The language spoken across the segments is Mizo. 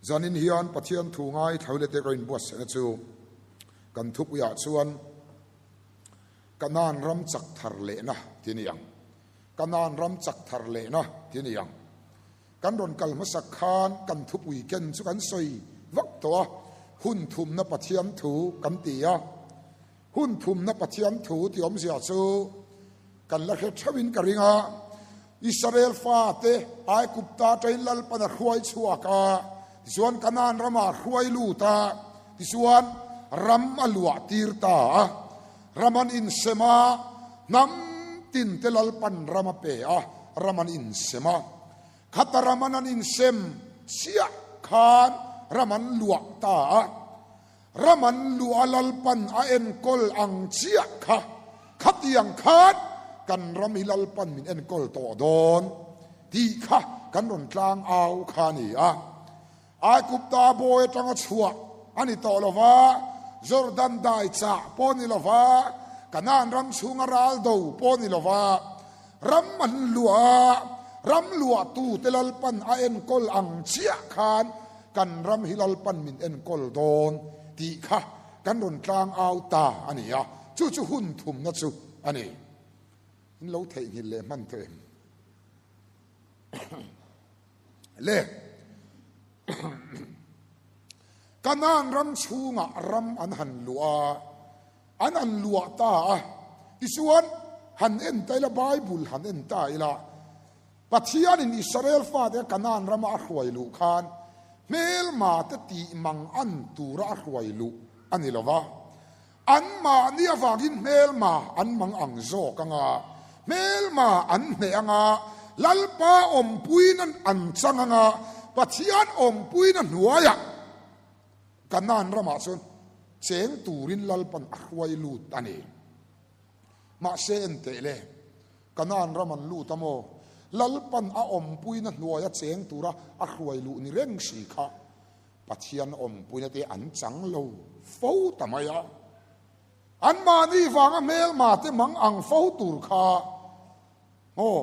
Zanin hian Pathian thu ngai thlauhlete ka inbuatsaihna chu kan thupuiah chuan Kanaan ram chak thar lehna ti a ni ang. Kanaan ram chak thar lehna ti a ni ang. Kan rawn kal hmasak khan kan thupui ken chu kan sawi vak tawh a, hun thumna Pathian thu kan ti a. Hun thumna Pathian thu tih awmzia chu kan la hre theuhin ka ring a, Israel fate Aigupta aṭangin Lalpan a hruai chhuak a, tichuan Kanaan ramah a hruai lut a, tichuan ram a luah tir ta a. Ram an insem a, hnam tinte Lalpan ram a pe a, ram an insem a. Khata ram an an insem chiah khan ram an luah ta a. Ram an luah a Lalpan a enkawl ang chiah kha, khatiang khan kan ram hi Lalpan min enkawl tawh dawn tih kha kan rawn tlang au kha a ni a. Aigupta bawi atanga chhuah a ni tawh lo va, Jordan dai chah pawh a ni lo va, Kanaan ram chhunga ral do pawh a ni lo va, ram an luah a, ram luahtute Lalpan a enkawl ang chiah khan kan ram hi Lalpan min enkawl dawn tih kha kan rawn tlang au ta a ni a, chu chu hun thumna chu a ni. In lo theihnghilh leh hman tawh em? Le Kanaan ram chhungah ram an han luah a, an han luah ta a, tichuan han en ta ila, Bible han en ta ila, Pathianin Israel fate Kanaan rama a hruai luh khan hmelma te tih mang an tura a hruai luh a ni lova, Anmahni avangin hmelma an mang ang zawk anga, hmelma an hneh anga, Lalpa awmpuina an chang anga, Pathian awmpuina hnuaiah Kanaan ramah chuan cheng turin Lalpan a hruai lut a ni. Mahse enteh le, Kanaan ram an lut a maw? Lalpan a awmpuina hnuaia cheng tura a hruai luh ni reng si kha. Pathian awmpuina te an chang lo fo ta mai a, anmahni vanga hmelma te mang ang fo tur kha aw,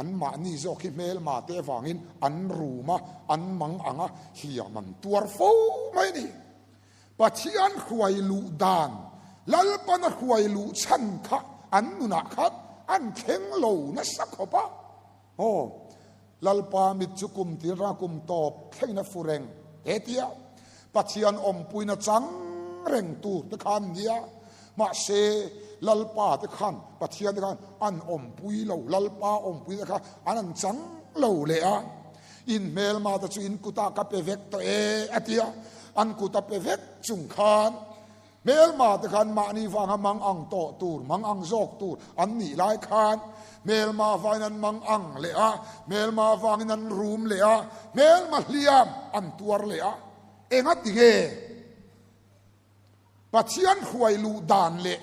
anmahni zawk hi hmelma te avangin an rum a, an mang ang a, hliam an tuar fo mai a ni. Pathian hruai luh dan, Lalpana hruai luh chhan kha an nunah khan an thleng lo nasa khawp a. Aw, Lalpa mit chu kum tirna kum tawp thlengin a fu reng he tia Pathian awmpuina chang reng tur te khan nia. Mahse, Lalpa te khan, Pathian te khan an awmpui lo, Lalpa awmpui te kha an an chang lo leh a. In hmelma te chu in kutah ka pe vek tawh e a tia, an kut a pe vek chung khan Hmelma te khan mahni vanga mang ang tawh tur, mang ang zawk tur an nih lai khan hmelma vangin an mang ang leh a, hmelma vangin an rum leh a, hmelma hliam an tuar leh a. Enga ti nge Pathian hruai luh dan leh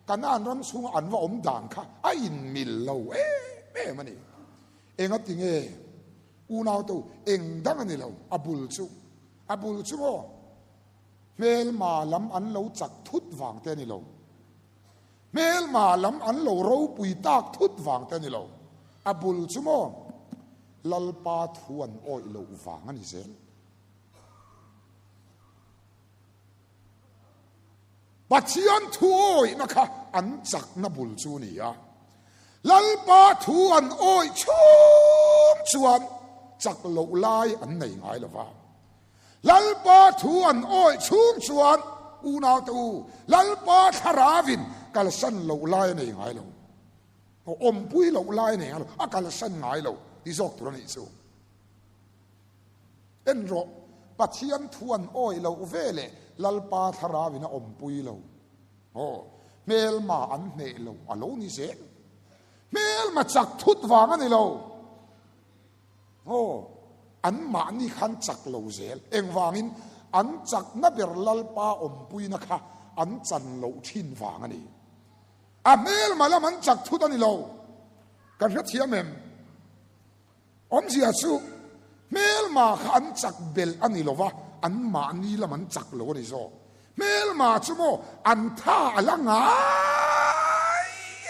Kanaan ram chhunga an va awm dan kha a inmil lo em em a ni. Enga ti nge unau te u, eng dang a ni lo, a bul chu, a bul chu maw? Hmelma lam an lo chak thut vang te a ni lo. Hmelma lam an lo ropui tak thut vang te a ni lo. A bul chu maw Lalpa thu an awih loh vang a ni zel. Pathian thu awihna kha an chakna bul chu a ni a. Lalpa thu an awih chhung chuan chak loh lai an nei ngai lo va. Lalpa thu an awih chhung chuan unaute u, Lalpa thlaravin kalsan loh lai a nei ngai lo. Awmpui loh lai a nei ngai lo, a kalsan ngai lo ti zawk tur a nih chu. En rawh, Pathian thu an awih loh ve leh Lalpa thlaravin a awmpui lo. Aw, hmelma an hneh lo a lo ni zel. Hmelma chak thut vang a ni lo. Aw, an mahni khan chak lo zel. Engvangin an chakna ber Lalpa awmpuina kha an chan loh thin vang a ni. A hmelma lam an chak thut a ni lo. Kan hrethiam em? Awmzia chu hmelma kha an chak belh a ni lo va, an mahni lam an chak lo a ni zawk. Hmelma chu maw an tha a la ngai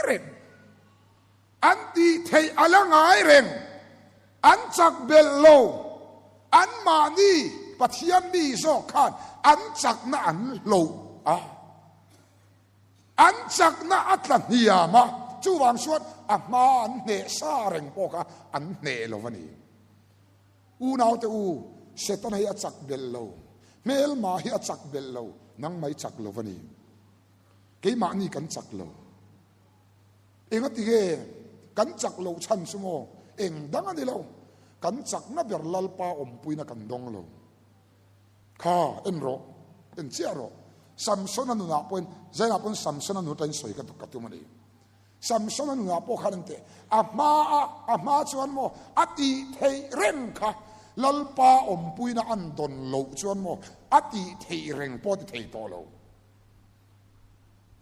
reng. An tih theih a la ngai reng. An chak belh lo. Anmahni Pathian mi zawk khan an chakna an hloh a, an chakna a tla hniam a, chuvang chuan a hma an hneh sa reng pawh kha an hneh lo a ni. Unaute u, Setana hi a chak belh lo, hmelma hi a chak belh lo, nangmah i chak lo a ni. Keimahni kan chak lo. Engatinge kan chak loh chhan chu maw? Eng dang a ni lo. Kan chakna ber Lalpa awmpuina kan dawng lo. Kha, en rawh, en chiah rawh. Samsona nunah pawhin, Zainah pawhin Samsona nun atangin sawi ka tum a ni. Samsona nunah pawh khan engteh, a hma a, a hma chuan maw, a tih theih reng kha Lalpa awmpuina an dawn loh chuan maw, a tih theih reng pawh a ti thei tawh lo.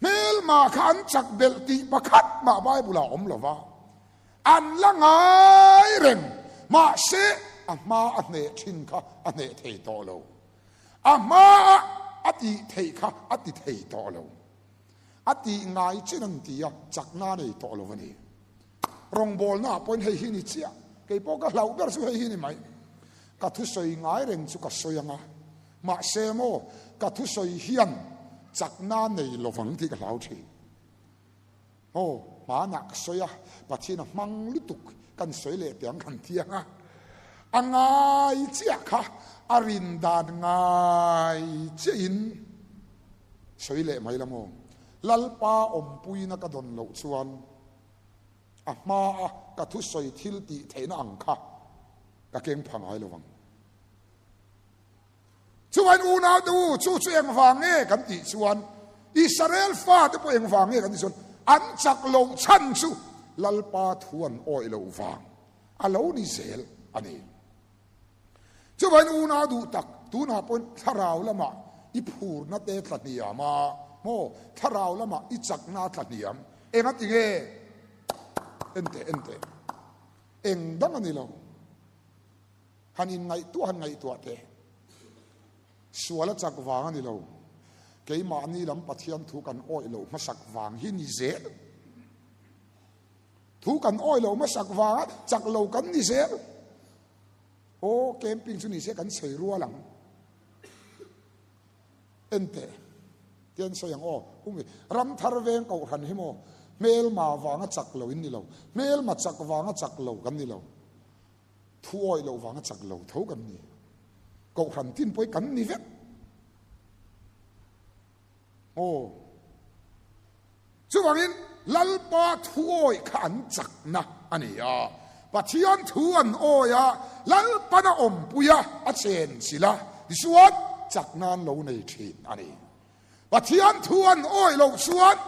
Hmelma kha an chak belh tih pakhat mah Bible ah awm lo va, an la ngai reng. Mahse, a hma a hneh thin kha a hneh thei tawh lo. A hma a a tih theih kha a ti thei tawh lo. A tih ngai chin an ti a, chakna a nei tawh lo a ni. Rawngbawlna ah pawhin hei hi ni chiah. Kei pawh ka hlauh ber chu hei hi ni mai. Ka thusawi ngai reng chu ka sawi ang a. Mahse maw, ka thusawi hian chakna nei lovang tih ka hlau thin. Aw, hmanah ka sawi a, Pathian a hmang lutuk kan sawi leh teh ang kan ti ang a. A ngai chiah kha a rin dan ngai chiahin sawi leh mai la maw. Lalpa awmpuina ka dawn loh chuan a hmaa ka thusawi thil tih theihna ang kha ka keng pha ngai lovang. Chuan unaute u, chu chu engvang nge kan tih chuan, Israel fate pawh engvang nge kan tih chuan, an chak loh chhan chu Lalpa thu an awih loh vang a lo ni zel a ni. Chuan unau duh tak, tunah pawhin thlarau lamah i phurna te tla hniam a, maw thlarau lamah i chakna tla hniam, engati nge? Enteh, enteh, eng dang a ni lo. Han inngaihtuah han ngaihtuah teh. Sual a chak vang a ni lo. Keimahni lam Pathian thu kan awih loh hmasak vang hi ni zel. Thu kan awih loh hmasak vanga chak lo kan ni zel. Aw, camping chu ni se kan sawi rual ang. En teh, tian sawi ang aw. Umi, Ramthar veng kohhran hi maw hmelma vanga chak lo in ni lo. Hmelma chak vanga chak lo kan ni lo. Thu awih loh vanga chak lo tho kan ni. Kohhran tin pawh hi kan ni vek. Aw. Chuvangin Lalpa thu awih kha an chakna a ni a. Pathian thu an awi a, Lalpan a awmpui a, a chen chilh a, tichuan chakna an lo nei thin a ni. Pathian thu an awih loh chuan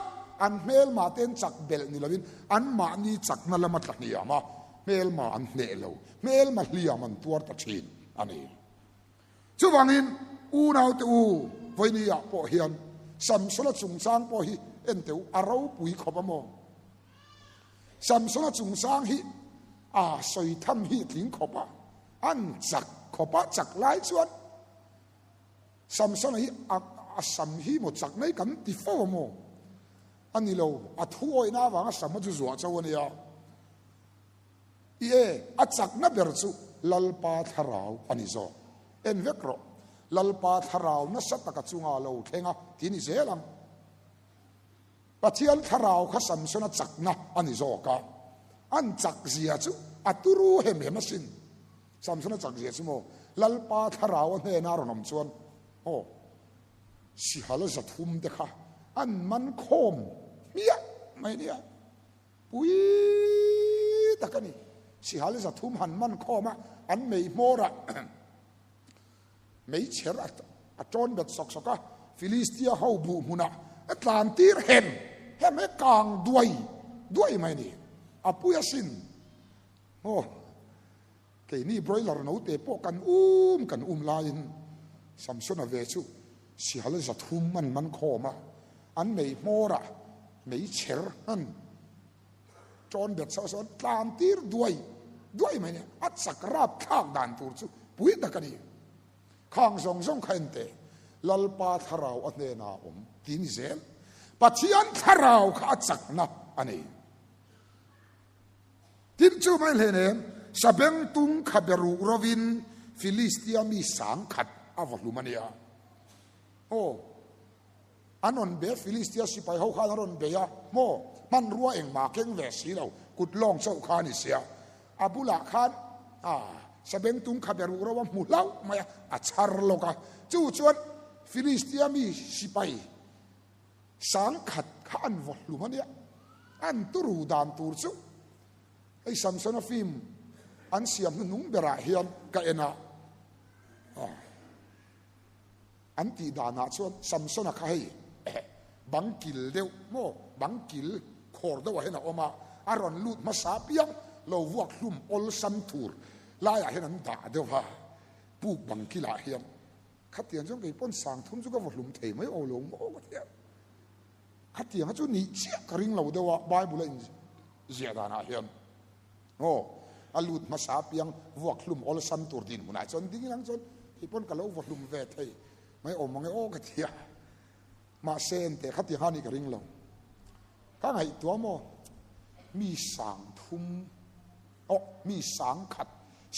an hmelma te an chak belh ni lovin anmahni chakna lama tla hniam a, hmelma an hneh lo, hmelma hliam an tuar ta thin a ni. Chuvangin unaute u, vawinia pawh hian Samsona chungchang pawh hi en teh u, a ropui khawp a maw? Samsona chungchang hi a sawi tham hi tling khawp a, an chak khawp a, chak lai chuan Samsona hi a a sam hi maw chak mai kan ti fo a maw? A ni lo, a thu awihna avanga sam a chu zuah cho a nia. I e, a chakna ber chu Lalpa thlarau a ni zawk. En vek rawh, Lalpa thlarau nasa taka chunga lo thleng a ti ni zel ang. Pathian thlarau kha Samsona chakna a ni zawk a, an chak zia chu a turu hem hem asin. Samsona chak zia chu maw Lalpa thlarau a hnena rawn awm chuan aw sihal 300 te kha an man khawm hmiah mai nia. Pui tak a ni. Sihal 300 han man khawm a, an mei hmawrah meichher a tawn bet sawk sawk a, Filistia ho buh hmunah a tlan tir hem hem he kang duai duai mai a ni. A pui asin. Aw, keini broiler note pawh kan um kan um laiin Samsona ve chu sihal 300 an man khawm a, an mei hmawrah meichher an tawn bet sawh sawh tlan tir duai duai mai nia, a chak rap thlak dan tur chu pui tak a ni. Khang zawng zawng kha en teh, Lalpa thlarau a hnenah a awm ti ni zel. Pathian thlarau kha a chakna a ni. Tin chu mai hleinem, sabengtung kha be ruh rovin Filistia mi 10,000 a vaw hlum a nia. Aw, an rawn be Filistia sipai ho khan a rawn bei a, maw, hmanrua engmah keng ve si lo, kut lawng chauh kha a ni sia. A bulah khan a sabengtung kha be ruh ro a hmu hlauh mai a, a chhar lawk a. Chu chuan Filistia mi sipai 10,000 kha an vaw hlum a nia. An turu dan tur chu hei Samsona film an siam hnuhnung berah hian ka en a. An tih danah chuan Samsona kha hei bang kil deuh maw, bang kil khawr deuhah hian a awm a, a rawn lut hmasa piang lo vuak hlum awlsam tur laiah hian an dah deuh a, puk bang kilah hian. Khatiang chuan kei pawn 3000 chu ka vaw hlum thei mai aw lo maw ka ti a. Khatiang kha chu nih chiah ka ring lo deuh a, Bible a inziah danah hian. Aw, a lut hmasa piang vuak hlum awlsam tur dinhmunah chuan ding ilang chuan kei pawn ka lo vaw hlum ve thei mai awm ang e aw ka ti a. Mahse enteh kha ti han i ka ring lo. Ka ngaihtuah maw mi 3000 aw mi 10,000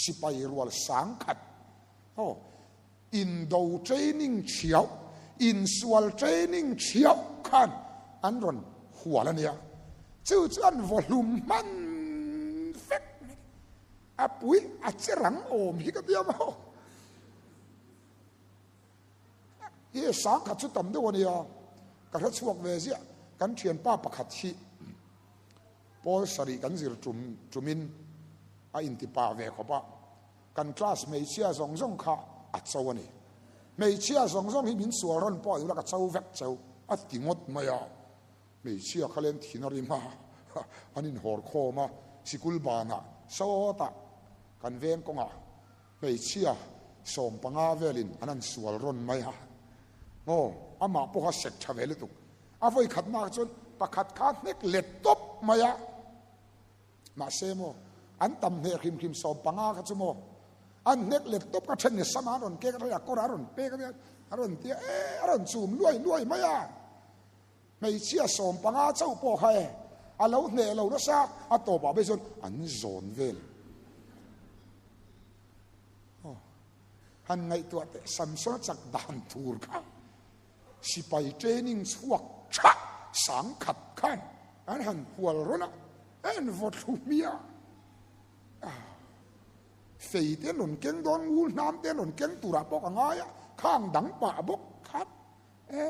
sipai rual 10,000 aw indo training thiau insual training thiau khan an rawn hual a nia. Chu chu an vaw hlum hman vek mai. A pui a che rang awm hi ka tia maw. Hi 10,000 chu tam deuh a nia. Ka hre chhuak ve ziah kan thianpa pakhat hi pawl sarih kan zir tum tumin a intipa ve khawp a. Kan class hmeichhia zawng zawng kha a cho a ni. Hmeichhia zawng zawng hi min sual rawn pawh ila ka cho vek cheu a ti ngawt mai a. Hmeichhia kha len thin a rim a, an inhawr khawm a, sikul banah sawtah kan veng kawngah hmeichhia 15 velin an han sual rawn mai a. Aw, amah pawh kha sek tha ve lutuk. A vawi khatnak chuan pakhat kha hnek let tawp mai a. Mahse maw, an tam hneh hrim hrim 15 kha chu maw, an hnek let tawp ka then ni sama an rawn kek a, a kawr a rawn pek a, a rawn tia e, a rawn chum luai luai mai a. Hmeichhia 15 chauh pawh kha e, a lo hneh lo nasa, a tawpah phei chuan an zawn vel. Aw, han ngaihtuah teh Samsona chak dan tur kha. Sipai training chhuak tha 10,000 khan an han hual rawn a, an vaw thlu hmiah a. Fei te an rawn keng dawn, ngul hnam te an rawn keng turah pawh ka ngai a, khang dang pah bawk khan e.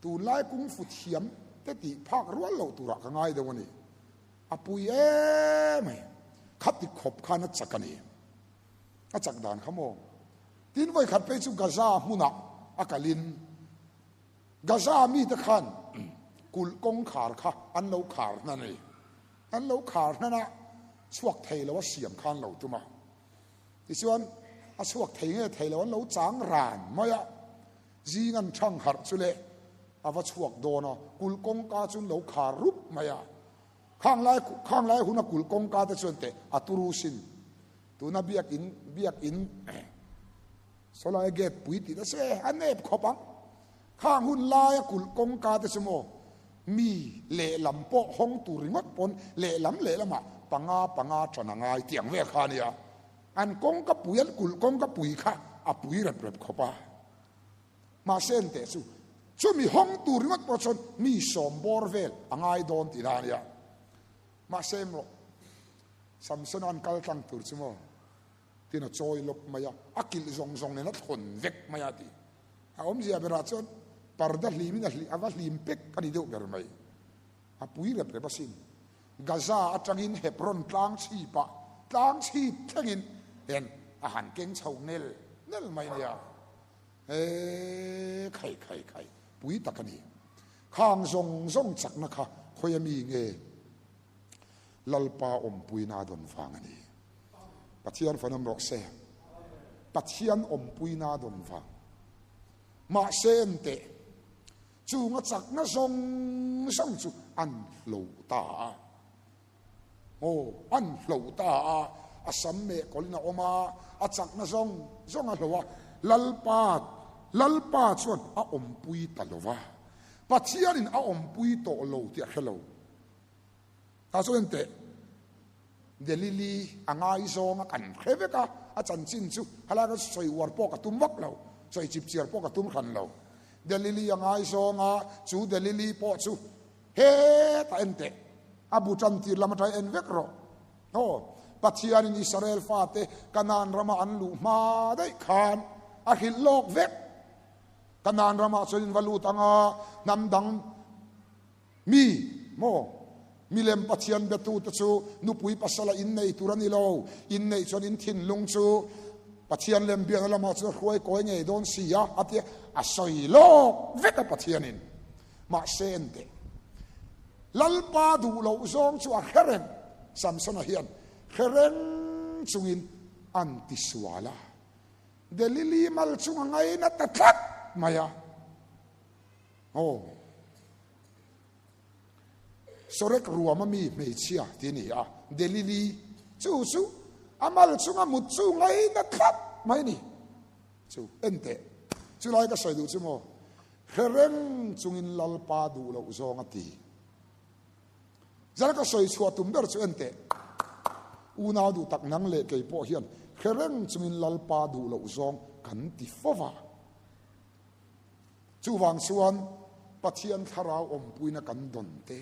Tunlai kungfu thiam te tih phak rual loh turah ka ngai deuh a ni. A pui em mai, khati khawp khan a chak a ni. A chak dan kha maw? Tin vawi khat phei chu Gaza hmunah a kalin Gaza mite khan kulh kawngkhar kha an lo khar hnan a ni. An lo khar hnan a, chhuak thei lo a siam kha an lo tum a. Tichuan a chhuak thei nge thei lo an lo chang ran mai a, zing an thang harh chu le a va chhuak dawn a, kulh kawngka chu an lo khar rup mai a. Khang lai khang lai huna kulh kawngka te chuan teh a turu sin. Tuna biakin biakin sawlai gate pui tih nasa e a nep khawp ang. Khang hun laia kulh kawngka te chu maw mi lehlam pawh hawng tur ringawt pawn lehlam lehlamah panga panga tan a ngai tih ang vel kha a nia. An kawngka pui an kulh kawngka pui kha a pui rep rep khawp a. Mahse en teh chu chumi hawng tur ringawt pawh chuan mi sawm bawr vel a ngai dawn tih na a nia. Mahse emaw Samson an kal tlang tur chu maw tin a chawi lawp mai a, a kilh zawng zawng nen a thlawn vek mai a ti. A awmzia berah chuan parda hlimin a a va hlim pek a ni deuh ber mai. A pui rep rep asin. Gaza atangin Hebron tlang chhipah tlang chhip thlengin hian a han keng chho nel nel mai nia. He khai khai khai pui tak a ni. Khang zawng zawng chakna kha khawi ami nge Lalpa awmpuina a dawn vang a ni. Pathian fanawm rawh se. Pathian awmpuina a dawn vang. Mahse enteh chunga chakna zawng zawng chu an hlo ta a. Aw, an hlo ta a, a sam meh kawlin a awm a, a chakna zawng zawng a hlo a, Lalpa, Lalpa chuan a awmpui ta lo va, Pathianin a awmpui tawh lo tih a hre lo. Tah chuan enteh? Delili a ngaizawng a kan hre vek a, a chanchin chu helai ka sawi uar pawh ka tum vak lo, sawi chip chiar pawh ka tum hran lo. Delili a ngaizawng a, chu Delili pawh chu hetah en teh, a bu tan tir lam atang en vek rawh. Aw, Pathianin Israel fate Kanaan rama an luh hma daih khan a hrilh lawk vek. Kanaan ramah chuan in va lut ang a, hnam dang Mi maw? Milem Pathian betute chu nupui pasala innei tur a ni lo. Inneih chuan in thinlung chu Pathian lem biakna lamah chuan a hruai kawi ngei dawn si a, a ti a, a sawi lawk vek a Pathianin. Mahse enteh, Lalpa duh loh zawng chu a hre reng, Samsona hian hre reng chungin an tisual a. Delili mal chung a ngaina ta tlat mai a. Aw. Sorek ruama mi hmeichhia ti a ni a, Delili chu chu a mal chunga mut chu ngaina thlap mai a ni. Chu en teh, chulai ka sawi duh chu maw, hre reng chungin Lalpa duh loh zawng a ti. Zan ka sawi chhuah tum ber chu en teh, unau duh tak nang leh kei pawh hian hre reng chungin Lalpa duh loh zawng kan ti fo va. Chuvang chuan Pathian thlarau awmpuina kan dawn te,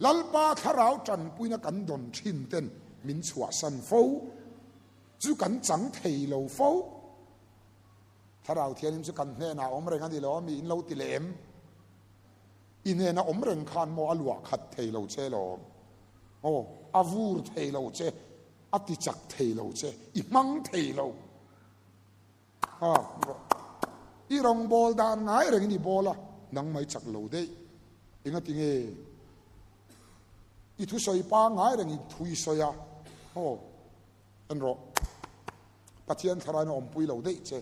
Lalpa thlarau tanpuina kan dawn thin ten min chhuahsan fo, chu kan chang thei lo fo. Thlarau Thianghlim chu kan hnenah awm reng a ni lo a mi in lo ti leh em? I hnena awm reng khan maw a luah khat thei lo che lawm? Aw, a vur thei lo che, a ti chak thei lo che, i hmang thei lo. I rawngbâwl dan ngai rengin i bâwl a, nang mai chak lo daih. Engati nge i thusawi pangngai rengin thu i sawi a? Aw, en rawh, Pathian Thlarauin a awmpui lo daih che.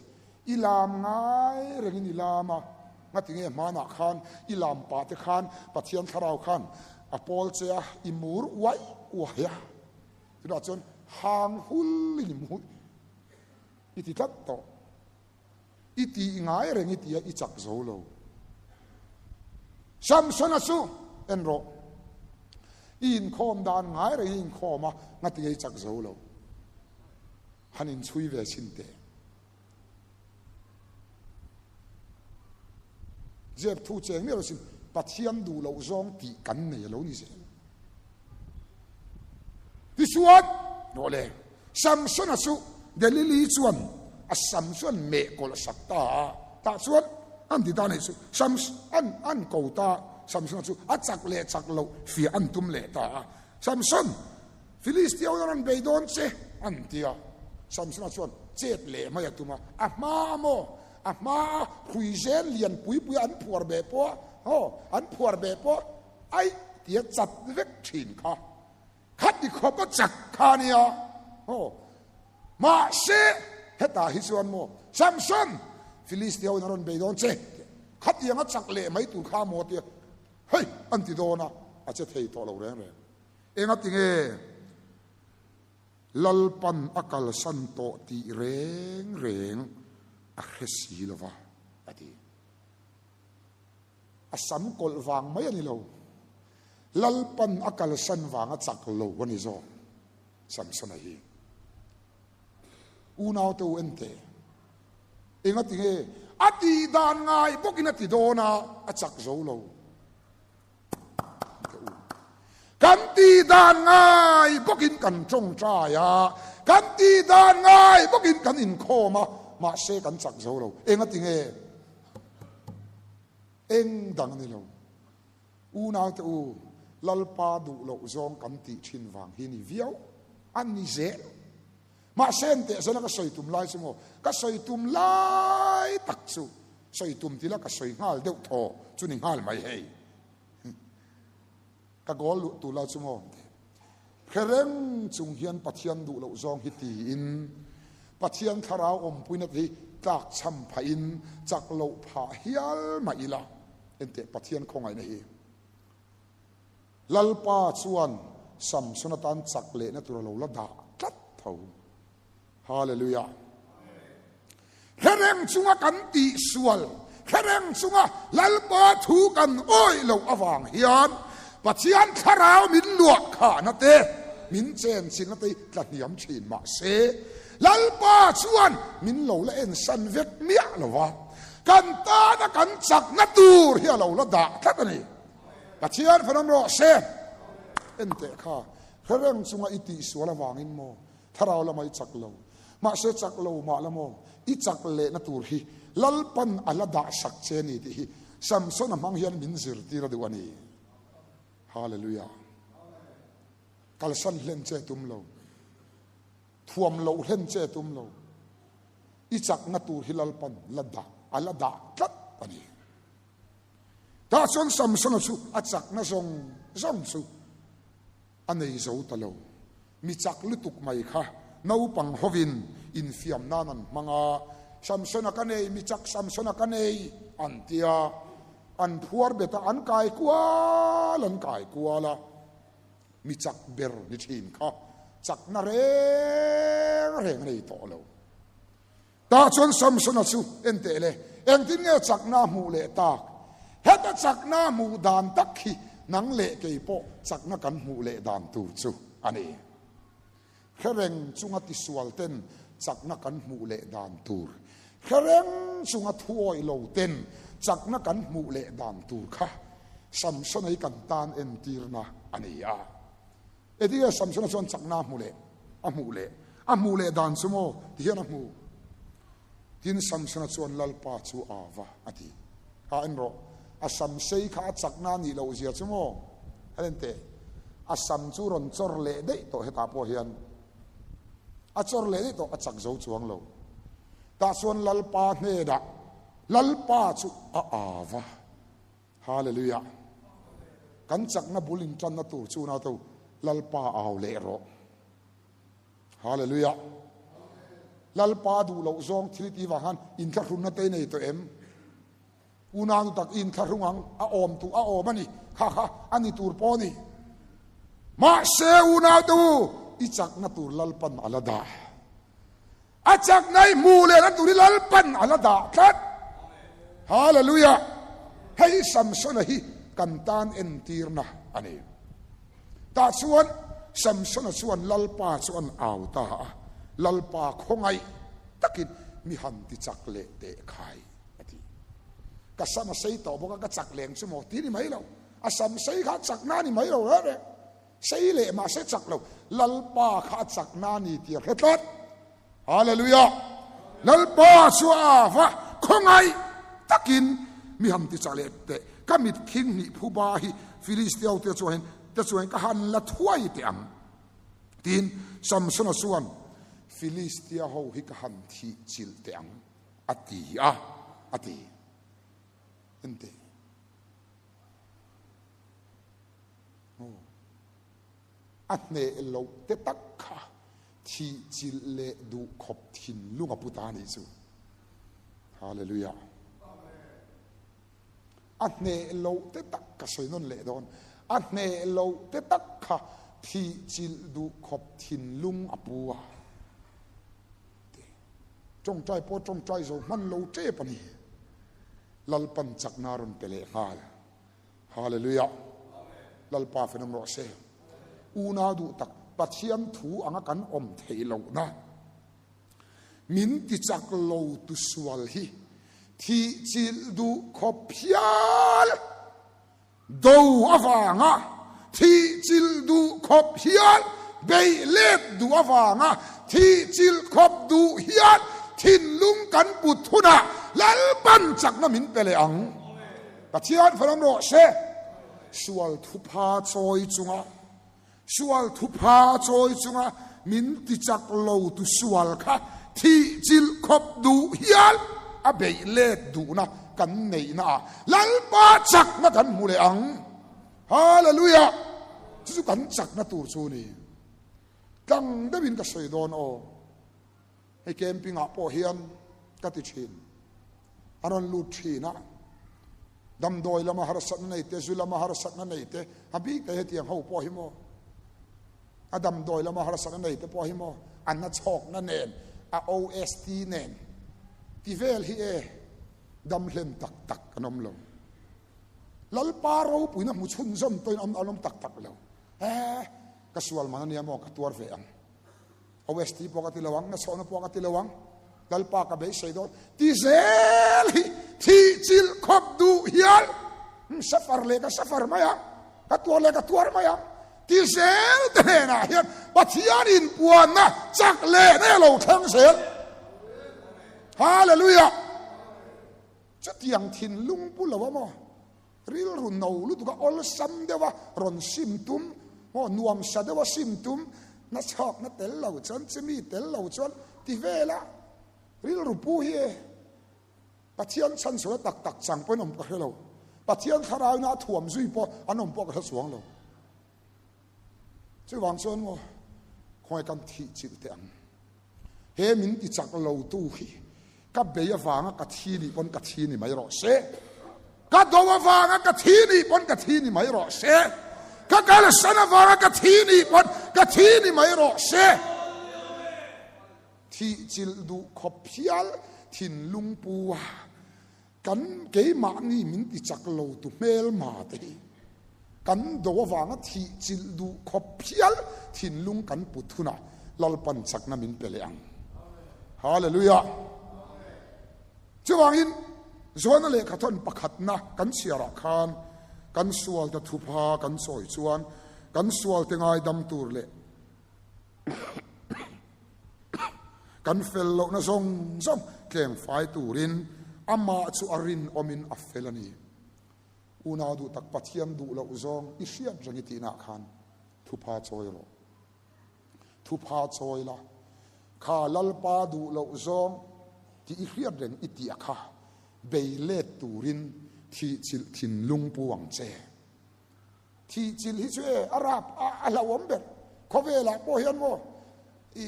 I lam ngai rengin i lam a, ngati nge hmanah khan i lam pah te khan Pathian Thlarau khan a pawl che a, i mur uai uai a. Tunah chuan hang hulin i mu. I ti tlat tawh. I tih ngai reng i ti a, i chak zo lo. Samsona chu en rawh. I inkhawm dan ngai reng i inkhawm a, ngati nge i chak zo lo. Han inchhui ve chhin teh. Zep thu cheng miah lo sin, Pathian duh loh zawng tih kan nei a lo ni zel. Tichuan, rawh le, Samsona chu Delili chuan a sam chu an meh kawlh sak ta a, tah chuan an ti ta a nih chu, Sams, an, an ko ta, Samsona chu a chak leh chak loh fiah an tum leh ta a, Samson, Filistia ho hian an bei dawn che, an ti a. Samsona chuan chet leh mai a tum a, a hma a maw, a hma a hrui zen lian pui pui a an phuar beh pawh a, aw, an phuar beh pawh a, Aih tia chat vek thin kha khati khawp a chak kha a nia aw. Mahse hetah hi chuan maw Samson Filistia ho in a rawn bei dawn che khatiang a chak leh mai tur kha maw tia hei an ti dawn a a che thei tawh lo reng reng. Enga tinge Lalpan a kalsan tawh tih reng reng a hre si lova a ti. A sam kawlh vang mai a ni lo. Lalpan a kalsan vang a chak lo a ni zawk Samsona hi. Unaute u en teh. Enga ti nge? A tih dan ngai bawkin a ti dawn a, a chak zo lo. Kan tih dan ngai bawkin kan tawngtai a, kan tih dan ngai bawkin kan inkhawm a, mahse kan chak zo lo. Enga ti nge? Eng dang a ni lo. Unaute u, Lalpa duh loh zawng kan tih thin vang hi ni viau a ni zel. Mahse en teh zela ka sawi tum lai chu maw? Ka sawi tum lai tak chu sawi tum tila ka sawi nghal deuh thaw chu ni nghal mai hei. Ka goal luh tur lai chu maw? Hre reng chung hian Pathian duh loh zawng hi tiin Pathian thlarau awmpuina te hi tlak chham phahin chak loh phah hial mah ila enteh Pathian khawngaihna hi Lalpa chuan Samson atan chak lehna tur a lo la dah tlat tho. Hallelujah. Hre reng chunga kan tih sual, hre reng chunga Lalpa thu kan awih loh avang hian Pathian thlarau min luah khahna te, min chenchilhna te hi tla hniam thin mah se, Lalpa chuan min lo la ensan vek miah lo va, kan tana kan chakna tur hi a lo la dah tlat a ni. Pathian fanawm rawh se. Enteh kha, hre reng chunga i tihsual avangin maw Thlarau lama i chak lo? Mahse chak lo mah la maw i chak lehna tur hi Lalpan a la dah sak che a ni tih hi Samsona hmang hian min zirtir a duh a ni. Hallelujah. Kalsan hlen che tum lo. Thuam loh hlen che tum lo. I chakna tur hi Lalpan la dah, a la dah tlat a ni. Tah chuan Samsona chu a chakna zawng zawng chu a nei zo ta lo. Mi chak lutuk mai kha naupang hovin infiam nan an hmang a, Samsona ka nei, mi chak Samsona ka nei, an ti a. An phuar bet a, an kai kual an kai kual a. Mi chak ber ni thin kha chakna reng reng a nei tawh lo. Tah chuan Samsona chu en teh le, engtin nge chakna a hmuh leh tak? Heta chakna a hmuh dan tak hi nang leh kei pawh chakna kan hmuh leh dan tur chu a ni. Hre reng chunga tisual ten chakna kan hmuh leh dan tur, hre reng chunga thuawih lo ten chakna kan hmuh leh dan tur kha Samsona hi kan tan entirna a ni a. Etia Samsona chuan chakna a hmu leh, a hmuh leh, a hmuh leh dan chu maw ti hian a hmu. Tin, Samsona chuan Lalpa chu a va a ti. Ha en rawh, a sam sei kha a chakna a nih loh zia chu maw? A en teh, a sam chu rawn chawr leh daih tawh hetah pawh hian. A chawr leh daih tawh, a chak zo chuang lo. Tah chuan Lalpa hnenah, Lalpa chu a a va. Hallelujah! Kan chakna bul intanna tur chu na to Lalpa au leh rawh. Hallelujah! Lalpa duh loh zawng thil ti vang khan inthlahrunna te nei tawh em? Unau nu tak inthlahrung ang a awm tu a awm a ni. Kha kha a ni tur pawh a ni. Mahse unau te u, i chakna tur Lalpan a la dah. A chakna i hmuh leh na tur hi Lalpan a la dah tlat. Hallelujah! Hei Samsona hi kan tan entirna a ni. Tah chuan Samsona chuan Lalpa chu an au ta a, Lalpa khawngaih takin mi han ti chak leh teh khai a ti. Ka sam a sei tawh bawk a, ka chak leng chu maw ti ni mai lo. A sam sei kha chakna a ni mai lo reng reng. Sei leh mahse chak lo, Lalpa kha a chak na ni tih a hre tlat. Hallelujah! Lalpa chu a va khawngaih takin mi han ti chak leh teh. Ka mit khing hnih phuba hi Filistia te chuan te chuan ka han la thuai teh ang. Tin, Samsona chuan Filistia ho hi ka han thih chilh teh ang a ti a, a ti. Enteh. A hneh loh te tak kha thih chilh leh duh khawp thinlung a pu ta anih chu. Hallelujah. A hneh loh te tak ka sawi nawn leh dawn. A hneh loh te tak kha thih chilh duh khawp thinlung a pu a. Tawngtai pawh tawngtai zo hman lo tep a ni. Lalpan chakna rawn pe leh nghal. Hallelujah. Lalpa fenawm rawh se. Unau duh tak Pathian thu anga kan awm theih lohna min ti chak lo tu sual hi thih chilh duh khawp hial do avanga thih chilh duh khawp hial beih let duh avanga thih chilh khawp duh hial thinlung kan put hunah Lalpan chakna min pe leh ang. Pathian falam rawh se. Sual thupha chawi chunga sual thupha chawi chunga min ti chak lo tu sual kha thih chilh khawp duh hial a beih let duhna kan neihna ah Lalpa chakna kan hmu leh ang. Hallelujah! Chu chu kan chakna tur chu ni. Tlang deuhin ka sawi dawn aw. Hei camping ah pawh hian ka ti thin. A rawn lut thin a, damdawi lama harsatna nei te, zu lama harsatna nei te, a bik te hetiang ho pawh hi maw, a damdawi lama harsatna nei te pawh hi maw, a na chhawkna nen, a OST nen, ti vel hi e, dam hlen tak tak an awm lo. Lalpa ropuina hmu chhunzawm tawhin an awm tak tak lo. Eh! Ka sual man ania maw ka tuar ve ang. OST pawh ka ti lo ang, na chhawhna pawh ka ti lo ang. Lalpa ka beisei dawn. Ti zel hi thih chilh khawp duh hial. Safar leh ka safar mai ang, ka tuar leh ka tuar mai ang. Ti zel te hnenah hian Pathian inpuanna chak leh na lo thleng zel. Hallelujah! Chutiang thinlung pu lo a maw? Rilru no lutuk a awlsam deuh a rawn sim tum maw nuamsa deuh a sim tum na chhawkna tel lo chuan chimi tel lo chuan ti vel a rilru pu hi e Pathian chhanchhuahna tak tak chang pawhin awm ka hre lo. Pathian thlarauina a thuam zui pawh an awm pawh ka hre chuang lo. Chuvang chuan maw khawngaih kan thih chilh teh ang. He min ti chak lo tu hi ka bei avanga ka thi nih pawn ka thi ni mai rawh se. Ka do avanga ka thi nih pawn ka thi ni mai rawh se. Ka kalsan avanga ka thi nih pawn ka thi ni mai rawh se. Thih chilh duh khawp hial thinlung pu a kan keimahni min ti chak lo tu hmelma te hi kan do avanga thih chilh duh khawp hial thinlung kan put hunah Lalpan chakna min pe leh ang. Hallelujah! Chuvangin Joana lehkhathawn pakhatna kan chhiarah khan kan sualte thupha kan sawi chuan kan sualte ngaidam tur leh Kan fel lohna zawng zawng tleng fai turin amah chu a rinawmin a fel a ni. Unau duh tak Pathian duh loh zawng i hriat reng i tihnaah khan thupha chawi rawh. Thupha chawi la, kha Lalpa duh loh zawng tih i hriat reng i tih a kha bei let turin thihchilh thinlung pu ang che. Thih chilh hi chu e a rap a a hlauhawm ber. Khawvelah pawh hian maw i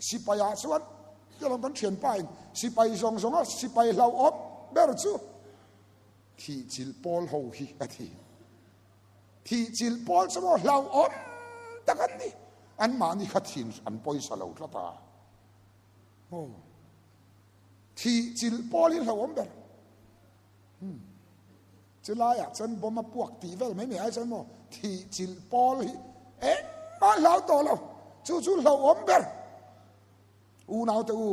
sipaiah chuan tialawm kan thianpa in sipai zawng zawnga sipai hlauhawm ber chu thih chilh pawl ho hi a thi. Thih chilh pawl chu maw hlauhawm tak an ni. Anmahni kha thin an pawisa lo tlat a. Aw thih chilh pawl hi hlauhawm ber. Hmm. Chulaiah chuan bomb a puak tih vel mai mai ai chuan maw thih chilh pawl hi engmah hlau tawh lo. Chu chu hlauhawm ber. Unaute u,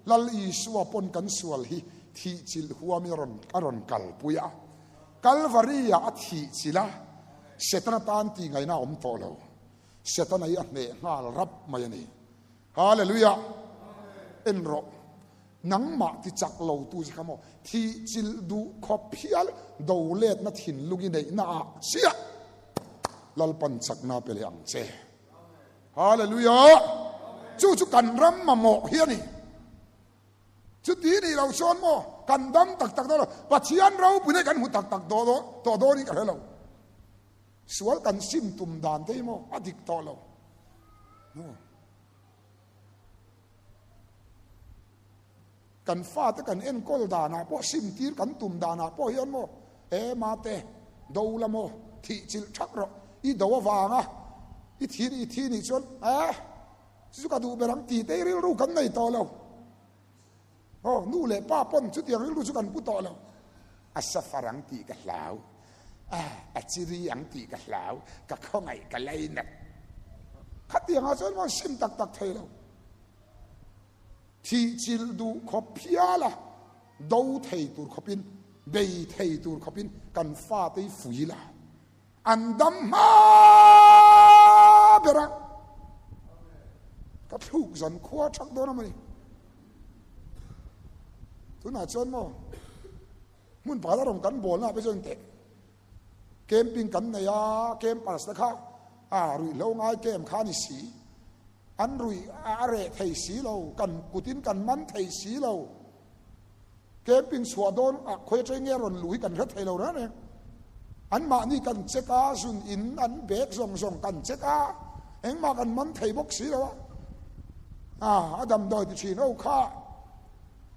Lal Isua pawn kan sual hi thih chilh huam i rawn a rawn kalpui a. Kalvari-ah a thih chilh a, Setana tan tih ngaihna a awm tawh lo. Setana hi a hneh nghal rap mai a ni. Hallelujah! En rawh. Nangmah ti chak lo tu che kha maw? Thih chilh duh khawp hial do letna thinlung i neihna ah chiah Lalpan chakna pe leh ang che. Hallelujah! Chu chu kan ram mamawh hi a ni. Chuti nih lo chuan maw kan dam tak tak dawn lo. Pathian ropui nei kan hmu tak tak tawh dawn in ka hre lo. Sual kan sim tum dan te hi maw a dik tawh lo. Kan fate kan enkawl danah pawh simtir kan tum danah pawh hian maw e mate do la maw thih chilh thak rawh i do avanga i thi i thi nih chuan e chu ka duh ber ang tih te rilru kan nei tawh lo. Aw nu leh pa pawn chutiang rilru chu kan pu tawh lo. A safar ang tih ka hlau, a a chiri ang tih ka hlau, ka khawngaih ka lainat. Khatiangah chuan maw sim tak tak thei lo. Thih chilh duh khawp phial a, do thei tur khawpin, bei thei tur khawpin kan fate hi fui la. An dam hma ber a, ka thluk zan khua thak dawn a mawni. Tunah chuan maw hmun pakhat a rawn kan bawl na ah chuan teh camping kan nei a, campers te kha a ruihhlo ngai camp kha a ni si, an ruih a reh thei si lo, kan kutin kan man thei si lo. Camping chhuah dawn ah khawi atang nge rawn luh hi kan hre thei lo reng reng. An mahni kan check a, zun in an bag zawng zawng kan check a, engmah kan man thei bawk si lo a. Ah, a damdawi ti thin ho kha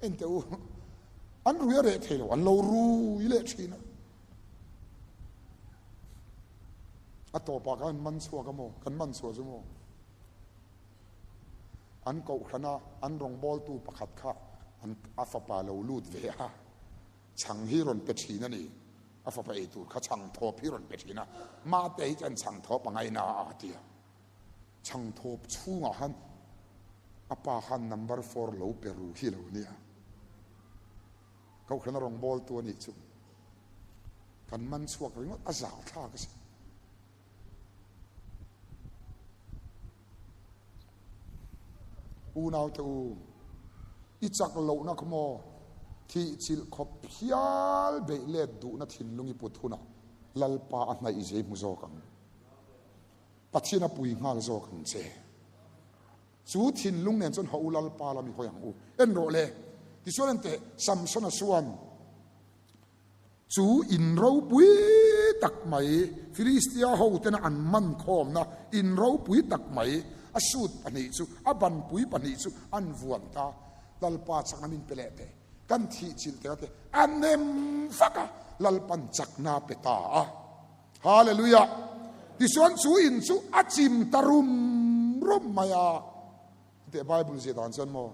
en teh u, an rui a reh thei lo, an lo rui leh thin a. A tawpah khan man chhuak a maw, kan man chhuah chu maw. An kohhrana an rawngbawltu pakhat kha an a fapa lo lut ve a, chhang hi rawn pe thin a ni. A fapa ei tur kha chhangthawp hi rawn pe thin a, Mate hi chuan chhangthawp a ngaina a a ti a. Chhangthawp chhungah khan a pa khan number four lo pe ru hi lo nia. Kohhran a rawn bawl tu a nih chu. Kan man chhuak ringawt a zah thlak a si. Unaute u, i chak lohna kha maw thih chilh khawp hial beih let duhna thinlung i put hunah Lalpa a hnaih zei hmu zawk ang. Pathian a pui nghal zawk ang che. Chu thinlung nen chuan haw u Lalpa lam i hawi ang u. En rawh le. Tichuan enteh Samsona chuan Chu in ropui tak mai, Filistia hotena an man khawmna in ropui tak mai, a sut pahnih chu, a banpui pahnih chu an vuan ta. Lalpa chakna min pe leh teh, kan thih chilh teh a ti. A nem vak a, Lalpan chakna a pe ta a. Hallelujah! Tichuan chu in chu a chim ta rum rum mai a. Teh Bible zia dan chuan maw,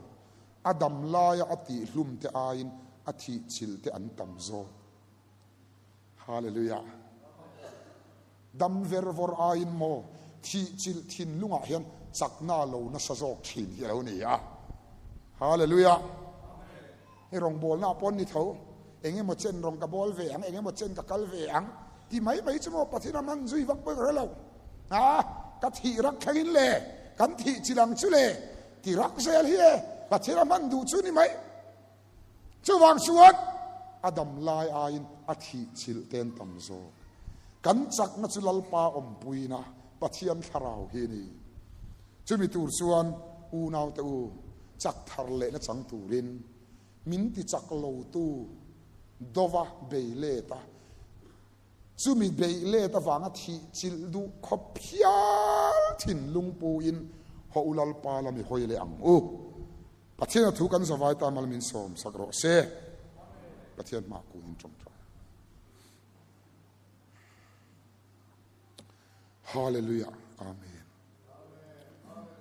a dam laia a tih hlum te aiin a thih chilh te an tam zawk. Hallelujah. Dam ver vawr aiin maw, thih chilh thinlungah hian chakna lo nasa zawk thin hi a lo ni a. Hallelujah. Hei rawngbawlna ah pawh ni tho, eng emaw chen rawng ka bawl ve ang, eng emaw chen ka kal ve ang ti mai mai chu maw Pathian a man zui vak pawh ka hre lo. A, ka thih rak thleng in le, kan thih chi lang chu le ti rak zel hi e, Pathian a hman duh chu ni mai. Chuvang chuan a dam lai aiin a thih chilh ten tam zawk. Kan chakna chu Lalpa awmpuina Pathian thlarau hi a ni. Chumi tur chuan unaute u, chak thar lehna chang turin min ti chak lotu dova bei let a, chumi bei let avanga thih chilh duh khawp hial thinlung puin haw u Lalpa la mi hawi leh ang u. Pathian a thu kan zavai ta mal min sawm sak rawh se. Pathian hmah kunin tawngtai. Hallelujah Amen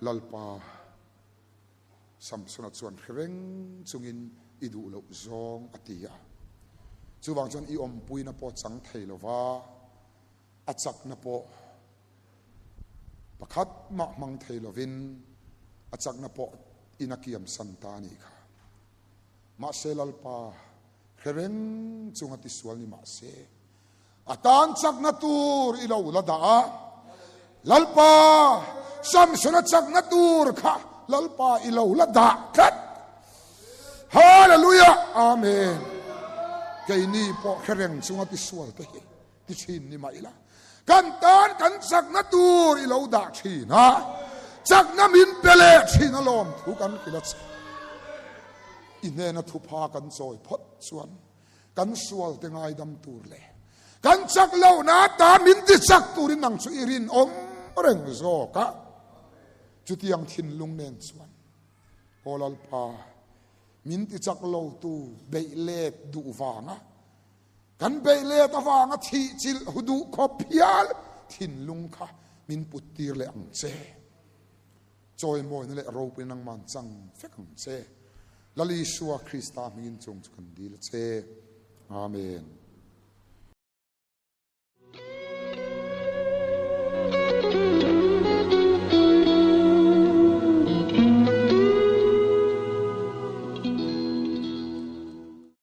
Lalpa Samsona chuan hre reng chungin i duh loh zawng a ti a. Chuvang chuan i awmpuina pawh chang thei lova, a chakna pawh pakhat mah hmang thei lovin a chakna pawh in a kiam san ta a nih kha. Mahse Lalpa hre reng chunga tisual ni mahse, A tan chakna tur i lo la dah a, Lalpa, Samsona chakna tur kha Lalpa i lo la dah tlat. Hallelujah! Amen. Keini pawh hre reng chunga tisual te hi ti thin ni mah ila, kan tan kan chakna tur i lo dah thin a, chakna min pe leh thin alawm thu kan hrilh a che. I hnena thupha kan chawi phawt chuan Kan sual te ngaidam tur leh kan chak lohna ata min ti chak turin nang chu i rinawm reng zawk a. Chutiang thinlung nen chuan Aw Lalpa, min ti chak lo tu beih let duh vanga kan beih let avanga thih chilh hu duh khawp hial thinlung kha min put tir leh ang che. Chawimawina leh ropuina nangman chang vek ang che. Lal Isua Krista hmingin chung chu kan dil a che. Amen.